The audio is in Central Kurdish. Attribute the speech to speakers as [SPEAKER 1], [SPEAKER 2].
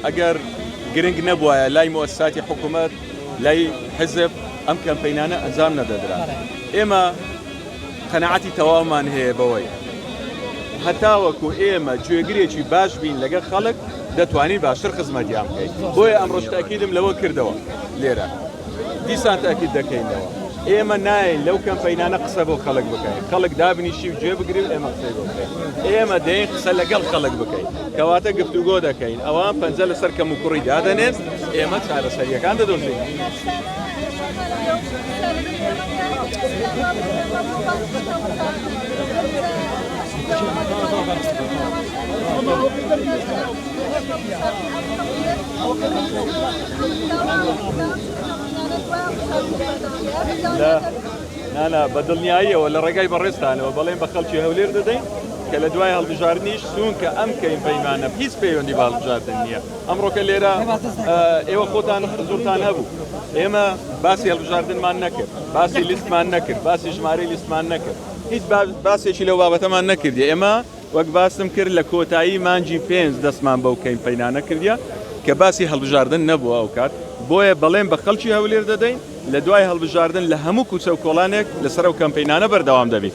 [SPEAKER 1] ئەگەر گرنگ نەبوایە لای موئەسساتی حکومەت، لای حیزب ئەم کەمپەینانە ئەنجام نەدەدرا. ئێمە قەناعەتی تەواومان هەیە بەوەی هەتاوەکو ئێمە گوێگرێکی باش بین لەگەڵ خەڵک دەتوانین باشتر خزمەتیان بکەین. بۆیە ئەمڕۆش تەئکیدم لەوە کردەوە لێرە. دیسان تەئکید دەکەینەوە ئێمە نایەین لەو کەمپەینانە قسە بۆ خەڵک بکەین، خەڵک دابنیشی و گوێ بگری و ئێمە قسەی بۆ بکەین. ئێمە دێین قسە لەگەڵ خەڵک بکەین، کەواتە گفتوگۆ دەکەین، ئەوان پەنجە لەسەر کەموکوڕی دادەنێن، ئێمە چارەسەرییەکان دەدۆزینەوە. نانا بە دڵنیاییەوە لە ڕێگای بەڕێزتانەوە بەڵێن بە خەڵکی هەولێر دەدەین کە لە دوای هەڵبژاردنیش چونکە ئەم کەمپەینانە هیچ پەیوەندی بە هەڵبژاردن نییە ئەمڕۆکە لێرە ئێوە خۆتان حزورتان هەبوو ئێمە باسی هەڵبژاردنمان نەکرد باسی لیستمان نەکرد باسی ژمارەی لیستمان نەکرد هیچ باسێکی لەو بابەتەمان نەکردی ئێمە وەک باسم کرد لە کۆتایی مانگی پێنج دەستمان بەو کەمپەینانە کردیە کە باسی هەڵبژاردن نەبووە ئەوکات، بۆیە بەڵێن بە خەڵکی هەولێر دەدەین لە دوای هەڵبژاردن لە هەموو کوچە و کۆڵانێک لەسەر ئەو کەمپەینانە بەردەوام دەبین.